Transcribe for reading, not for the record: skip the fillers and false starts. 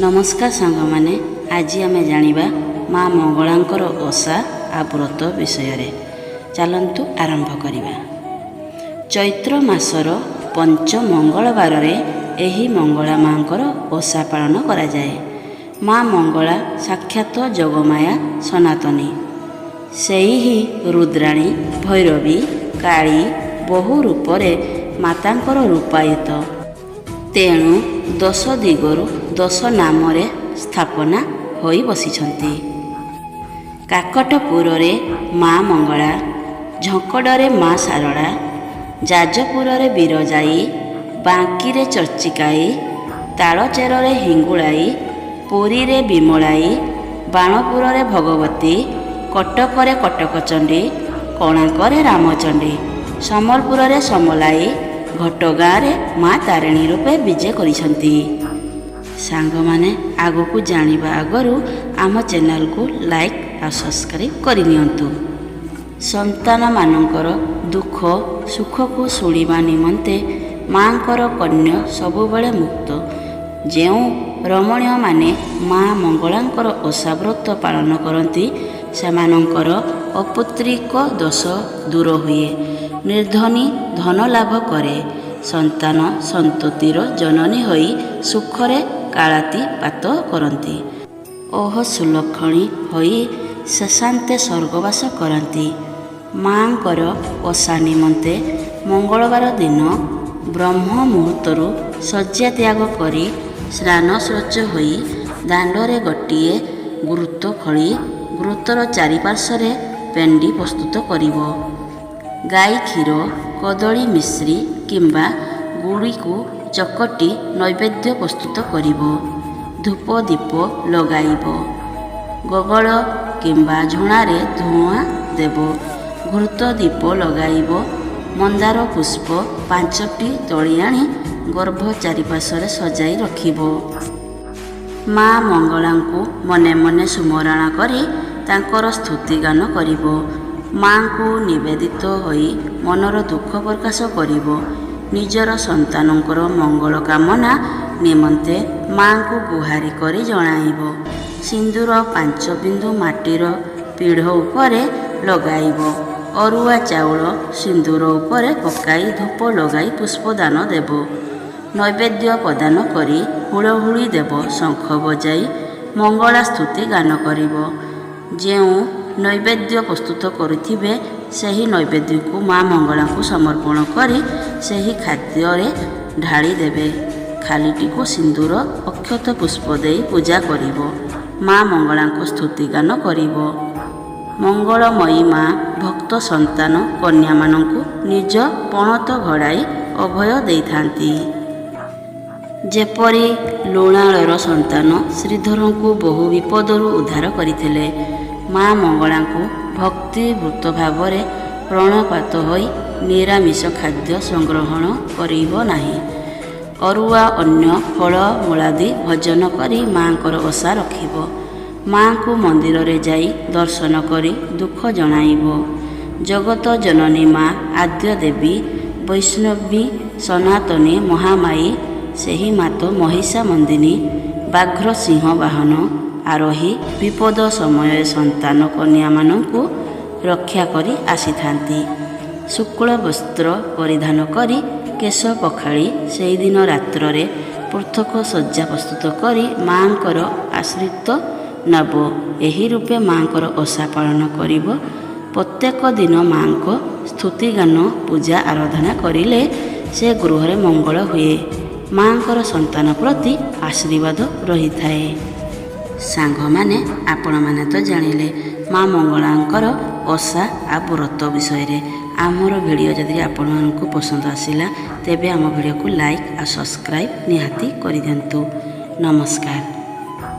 ନମସ୍କାର ସାଙ୍ଗମାନେ, ଆଜି ଆମେ ଜାଣିବା ମା ମଙ୍ଗଳାଙ୍କର ଓଷା ଆଉ ବ୍ରତ ବିଷୟରେ। ଚାଲନ୍ତୁ ଆରମ୍ଭ କରିବା। ଚୈତ୍ର ମାସର ପଞ୍ଚ ମଙ୍ଗଳବାରରେ ଏହି ମଙ୍ଗଳା ମାଙ୍କର ଓଷା ପାଳନ କରାଯାଏ। ମା ମଙ୍ଗଳା ସାକ୍ଷାତ ଯୋଗମାୟା ସନାତନୀ। ସେଇ ହିଁ ରୁଦ୍ରାଣୀ, ଭୈରବୀ, କାଳୀ ବହୁ ରୂପରେ ମାତାଙ୍କର ରୂପାୟିତ। ତେଣୁ ଦଶ ଦିଗରୁ ଦଶ ନାମରେ ସ୍ଥାପନା ହୋଇ ବସିଛନ୍ତି। କାକଟପୁରରେ ମା ମଙ୍ଗଳା, ଝଙ୍କଡ଼ରେ ମା ଶାରଳା, ଯାଜପୁରରେ ବିରଜାଇ, ବାଙ୍କିରେ ଚର୍ଚ୍ଚିକାଇ, ତାଳଚେରରେ ହିଙ୍ଗୁଳାଇ, ପୁରୀରେ ବିମଳାଇ, ବାଣପୁରରେ ଭଗବତୀ, କଟକରେ କଟକଚଣ୍ଡୀ, କୋଣାର୍କରେ ରାମଚଣ୍ଡୀ, ସମ୍ବଲପୁରରେ ସମଲାଇ, ଘଟଗାଁରେ ମା ତାରିଣୀ ରୂପେ ବିଜେ କରିଛନ୍ତି। ସାଙ୍ଗମାନେ, ଆଗକୁ ଜାଣିବା ଆଗରୁ ଆମ ଚ୍ୟାନେଲକୁ ଲାଇକ୍ ଆଉ ସବସ୍କ୍ରାଇବ୍ କରିନିଅନ୍ତୁ। ସନ୍ତାନମାନଙ୍କର ଦୁଃଖ ସୁଖକୁ ଶୁଣିବା ନିମନ୍ତେ ମାଙ୍କର କର୍ଣ୍ଣ ସବୁବେଳେ ମୁକ୍ତ। ଯେଉଁ ରମଣୀୟମାନେ ମା ମଙ୍ଗଳାଙ୍କର ଓଷା ବ୍ରତ ପାଳନ କରନ୍ତି, ସେମାନଙ୍କର ଅପୁତ୍ରିକ ଦୋଷ ଦୂର ହୁଏ, ନିର୍ଦ୍ଧନୀ ଧନ ଲାଭ କରେ, ସନ୍ତାନ ସନ୍ତତିର ଜନନୀ ହୋଇ ସୁଖରେ କାଳାତିପାତ କରନ୍ତି ଓ ସୁଲକ୍ଷଣୀ ହୋଇ ଶେଷାନ୍ତେ ସ୍ୱର୍ଗବାସ କରନ୍ତି। ମାଙ୍କର ଓଷା ନିମନ୍ତେ ମଙ୍ଗଳବାର ଦିନ ବ୍ରହ୍ମ ମୁହୂର୍ତ୍ତରୁ ଶଯ୍ୟା ତ୍ୟାଗ କରି ସ୍ନାନ ଶୌଚ ହୋଇ ଦାଣ୍ଡରେ ଗୋଟିଏ ଗୁରୁତ୍ୱ ଖୋଳି ଗୁରୁତ୍ୱର ଚାରିପାର୍ଶ୍ୱରେ ପେଣ୍ଡି ପ୍ରସ୍ତୁତ କରିବ। ଗାଈ କ୍ଷୀର, କଦଳୀ, ମିଶ୍ରି କିମ୍ବା ଗୁଡ଼ିକୁ ଚକଟି ନୈବେଦ୍ୟ ପ୍ରସ୍ତୁତ କରିବ। ଧୂପ ଦୀପ ଲଗାଇବ। ଗଗଳ କିମ୍ବା ଝୁଣାରେ ଧୂଆଁ ଦେବ। ଘୃତ ଦୀପ ଲଗାଇବ। ମନ୍ଦାର ପୁଷ୍ପ 5ଟି ତୋଳି ଆଣି ଗର୍ଭ ଚାରିପାର୍ଶ୍ୱରେ ସଜାଇ ରଖିବ। ମା ମଙ୍ଗଳାଙ୍କୁ ମନେ ମନେ ସୁମରଣା କରି ତାଙ୍କର ସ୍ତୁତି ଗାନ କରିବ। ମାଙ୍କୁ ନିବେଦିତ ହୋଇ ମନର ଦୁଃଖ ପ୍ରକାଶ କରିବ। ନିଜର ସନ୍ତାନଙ୍କର ମଙ୍ଗଳ କାମନା ନିମନ୍ତେ ମାଙ୍କୁ ଗୁହାରି କରି ଜଣାଇବ। ସିନ୍ଦୁର 5 ବିନ୍ଦୁ ମାଟିର ପୀଢ଼ ଉପରେ ଲଗାଇବ। ଅରୁଆ ଚାଉଳ ସିନ୍ଦୁର ଉପରେ ପକାଇ ଧୂପ ଲଗାଇ ପୁଷ୍ପଦାନ ଦେବ। ନୈବେଦ୍ୟ ପ୍ରଦାନ କରି ହୁଳହୁଳି ଦେବ। ଶଙ୍ଖ ବଜାଇ ମଙ୍ଗଳା ସ୍ତୁତି ଗାନ କରିବ। ଯେଉଁ ନୈବେଦ୍ୟ ପ୍ରସ୍ତୁତ କରିଥିବେ, ସେହି ନୈବେଦ୍ୟକୁ ମା ମଙ୍ଗଳାଙ୍କୁ ସମର୍ପଣ କରି ସେହି ଖାଦ୍ୟରେ ଢାଳି ଦେବେ। ଖାଲିଟିକୁ ସିନ୍ଦୁର, ଅକ୍ଷତ, ପୁଷ୍ପ ଦେଇ ପୂଜା କରିବ। ମା ମଙ୍ଗଳାଙ୍କ ସ୍ତୁତି ଗାନ କରିବ। ମଙ୍ଗଳମୟୀ ମା ଭକ୍ତ ସନ୍ତାନ କନ୍ୟାମାନଙ୍କୁ ନିଜ ପଣତ ଘଡ଼ାଇ ଅଭୟ ଦେଇଥାନ୍ତି। ଯେପରି ଲୁଣାଳର ସନ୍ତାନ ଶ୍ରୀଧରଙ୍କୁ ବହୁ ବିପଦରୁ ଉଦ୍ଧାର କରିଥିଲେ। ମା ମଙ୍ଗଳାଙ୍କୁ ଭକ୍ତିବୃତ ଭାବରେ ପ୍ରଣପାତ ହୋଇ ନିରାମିଷ ଖାଦ୍ୟ ସଂଗ୍ରହଣ କରିବ ନାହିଁ। ଅରୁଆ ଅନ୍ନ, ଫଳ ମୂଳାଦି ଭୋଜନ କରି ମାଙ୍କର ଓଷା ରଖିବ। ମାଙ୍କୁ ମନ୍ଦିରରେ ଯାଇ ଦର୍ଶନ କରି ଦୁଃଖ ଜଣାଇବ। ଜଗତ ଜନନୀ ମା ଆଦ୍ୟ ଦେବୀ ବୈଷ୍ଣବୀ ସନାତନୀ ମହାମାୟୀ, ସେହି ମାତ ମହିଷା ମର୍ଦ୍ଦିନୀ, ବ୍ୟାଘ୍ର ସିଂହ ବାହନ ଆରୋହୀ ବିପଦ ସମୟରେ ସନ୍ତାନ କନ୍ୟାମାନଙ୍କୁ ରକ୍ଷା କରି ଆସିଥାନ୍ତି। ଶୁକ୍ଳ ବସ୍ତ୍ର ପରିଧାନ କରି କେଶ ପଖାଳି ସେହିଦିନ ରାତ୍ରରେ ପୃଥକ ଶଯ୍ୟା ପ୍ରସ୍ତୁତ କରି ମାଙ୍କର ଆଶ୍ରିତ ନେବ। ଏହି ରୂପେ ମାଙ୍କର ଓଷା ପାଳନ କରିବ। ପ୍ରତ୍ୟେକ ଦିନ ମାଙ୍କ ସ୍ତୁତିଗାନ, ପୂଜା ଆରାଧନା କରିଲେ ସେ ଗୃହରେ ମଙ୍ଗଳ ହୁଏ। ମାଙ୍କର ସନ୍ତାନ ପ୍ରତି ଆଶୀର୍ବାଦ ରହିଥାଏ। ସାଙ୍ଗମାନେ, ଆପଣମାନେ ତ ଜାଣିଲେ ମା ମଙ୍ଗଳାଙ୍କର ଓଷା ଆଉ ବ୍ରତ ବିଷୟରେ। ଆମର ଭିଡ଼ିଓ ଯଦି ଆପଣମାନଙ୍କୁ ପସନ୍ଦ ଆସିଲା, ତେବେ ଆମ ଭିଡ଼ିଓକୁ ଲାଇକ୍ ଆଉ ସବସ୍କ୍ରାଇବ୍ ନିହାତି କରିଦିଅନ୍ତୁ। ନମସ୍କାର।